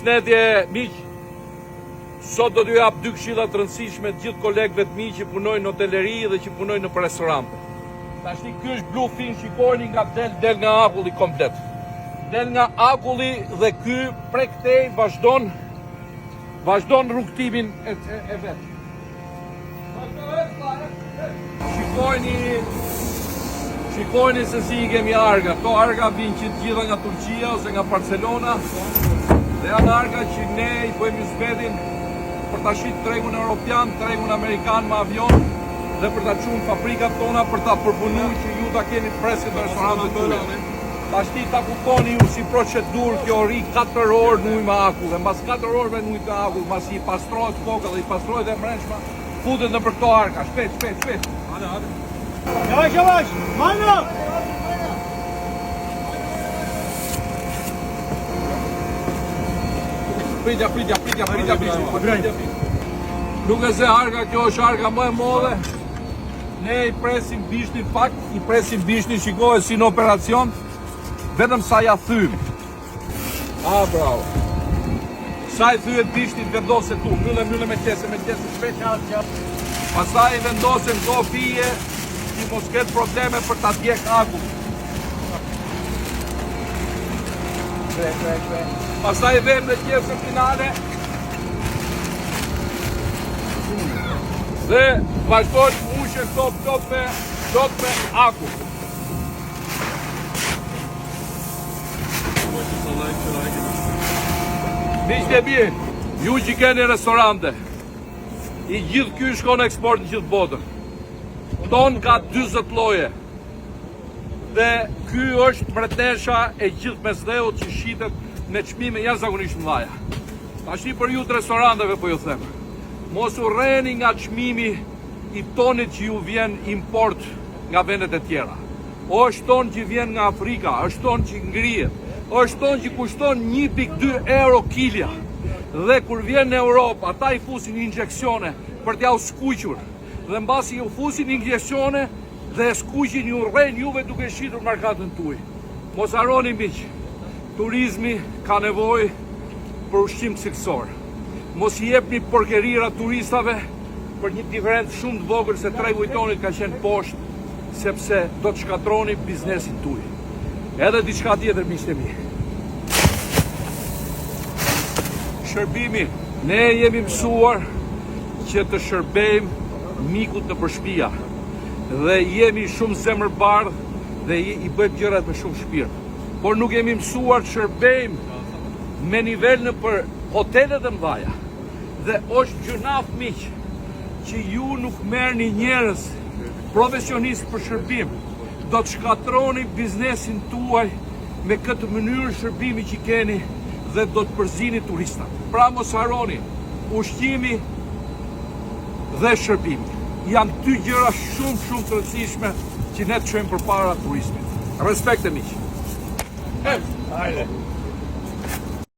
Përshëndetje miq. Sot do t'ju jap dy këshilla të rëndësishme të gjithë kolegëve të mi që punojnë në hoteleri dhe që punojnë në restorante. Tashti ky është bluefin, shikojeni nga del, del nga akulli komplet. Del nga akulli dhe ky prej këtej vazhdon vazhdon rrugëtimin e, e, e vet. Shikojni, shikojni se si i kemi arga. Këto arga vijnë që të gjitha nga Turqia ose nga Barcelona. Dhe janë arga që ne i bëjmë hyzmetin për ta shit tregun europian, tregun amerikan me avion dhe për ta çuar në fabrikat tona për ta përpunuar që ju ta keni freskët në restorantet tuaja. Tashti ta kuptoni ju si procedurë kjo rri 4 orë në ujë me akull dhe mbas 4 orëve në ujë me akull, mbasi i pastrohet koka dhe i pastrohet e mbrendshma, futet nëpër këto arka, shpejt, shpejt, shpejt. Hajde, hajde. Yavaş yavaş. Mayna. Pritja, pritja, pritja, pritja, pritja, pritja, pritja. Nuk e zë arka, kjo është arka më e madhe. Ne i presim bishtin pak, i presim bishtin, shikoje si në operacion, vetëm sa ja thymë. A, bravo. Sa i thyet bishtin, vendose tu, mbylle, mbylle me qese, me qese, shpejt. Pastaj i vendosen këto fije, që mos ketë probleme për ta djeg akull. Pastaj vem dhe qesen finale. Dhe vazhdojnë mbushen këto plot me, plot me akull. Miqtë e mi, ju që keni restorante, i gjithë ky shkon në eksport në gjithë botën. Ton ka 40 lloje. Dhe ky është mbretnesha e gjithë Mesdheut që shitet me çmime jashtëzakonisht të mëdha. Tashti për ju të restoranteve po ju them. Mos u rreni nga çmimi i tonit që ju vjen import nga vendet e tjera. O është ton që vjen nga Afrika, është ton që ngrihet, është ton që kushton 1.2 euro kilja. Dhe kur vjen në Europë, ata i fusin injeksione për t'jau skuqur. Dhe mbasi ju fusin injeksione dhe e skuqin ju rrejnë juve duke shitur markatën tuaj. Mos harroni miq, turizmi ka nevojë për ushqim cilësor. Mos i jepni porkerira turistave për një diferencë shumë të vogël se tregu i tonit ka qenë poshtë, sepse do të shkatërroni biznesin tuaj. Edhe diçka tjetër miqtë e mi. Shërbimi, ne jemi mësuar që të shërbejmë mikut nëpër shpia dhe jemi shumë zemërbardhë dhe i bëjmë gjërat me shumë shpirt. Por nuk jemi mësuar të shërbejmë me nivel nëpër hotelet e mëdhaja. Dhe është gjynah miq që ju nuk merrni njerëz profesionistë për shërbim. Do të shkatërroni biznesin tuaj me këtë mënyrë shërbimi që keni dhe do të përzini turistat. Pra mos harroni, ushqimi dhe shërbimi janë dy gjëra shumë shumë të rëndësishme që ne të çojmë përpara turizmin. Respekte miq. Hajde.